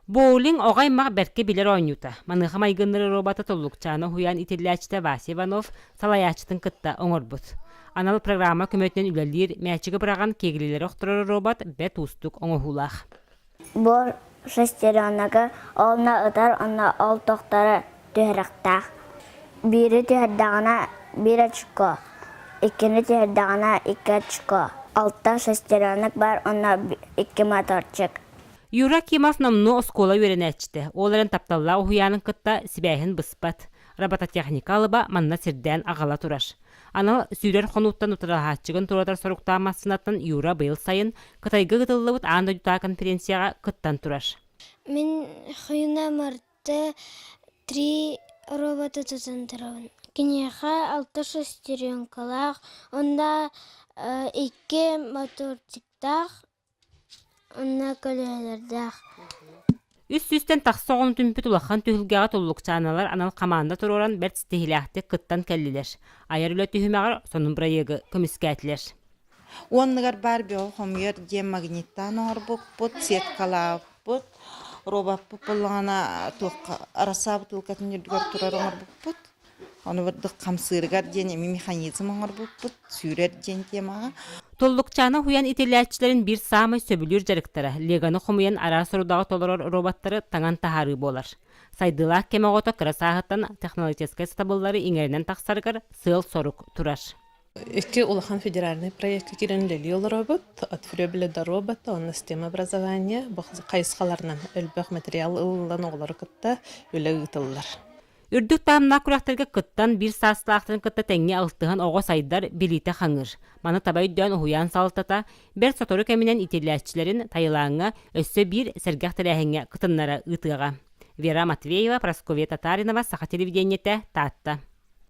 Боулинг оҕо аймах бэркэ билэр оонньуута. Маныаха майгынныр робота Туллукчаана уһуйаан итиллээччитэ Вася Иванов салайааччытын кытта оҥорбут. Анал программа көмөтүнэн үлэлиир, мээчиги быраҕан киэглилэри охторор робот бэрт уустук оҥоһуулаах. Бу шестеренога онно ытар онно ол тохторо түһэрэхтээх. Биири түһэрдэҕинэ биир очко, иккини түһэрдэҕинэ икки очко. Алта шестеренок баар онно икки моторчик. Юра Кимов номнуо оскуола үөрэнээччитэ, ол эрэн тапталлаах уһуйаанын кытта сибээһин быспат. Робототехника алыба манна сирдээн аҕала турар. Анал сүүрэр хонууттан утарылаһааччыгын туруорар соруктаах массыынаттан Юра быйыл сайын Кытайга ыытыллыбыт аан дойдутааҕы конференцияҕа кыттан турар. Мин Хюна Марте три роботы тутан турабын. Киниэхэ алта шестеренкалаах, онно икки моторчиктаах, Онно көлүөһэлэрдээх. Үс сүүстэн тахса оҕону түмпүт улахан түһүлгэҕэ туллукчааналар анал хамаанда туруоран бэрт ситиһиилээхтик кыттан кэллилэр. Айар үлэ түһүмэҕэр сонун бырайыагы көмүскээтилэр. Уонныгар баар бөҕү хомуйар диэн магниттаан оҥорбуппут, сеткалаабыппыт, робоппут буоллаҕына туохха арасаа бутылкатын үрдүгэр турар оҥорбуппут. Ону бурдук хамсыырыгар диэн эми механизм оҥорбуппут, сүүрэр диэн темаҕа. Туллукчаана уһуйан итиллээччилэрин биир саамай сөбүлүүр дьарыктара легоны хомуйан араас сорудаҕы толорор роботтары таҥан таһаарыы буолар. Сайдыылаах кэм оҕото кыра сааһыттан технологическай сатабыллары иҥэринэн тахсарыгар сыал-сорук турар. Икки улахан федеральнай проекка киирэн үлэлии олоробут. От Фребеля до робота уонна система образования бу хайысхаларынан элбэх материал ылыллан оҕолору кытта үлэ ыытыллар. Үрдүк таһымнаах күрэхтэргэ кыттан, биир саастаахтарын кытта тэҥҥэ алтыһан оҕо сайдар, билиитэ хаҥыыр. Маны таба өйдөөн уһуйаан салалтата бэрт сотору кэминэн иитиллээччилэрин Таилаҥҥа өссө биир сэргэх тэрээһиҥҥэ кытыннара ыытыаҕа. Вера Матвеева, Прасковья Татаринова, Саха телевидениетэ, Таатта.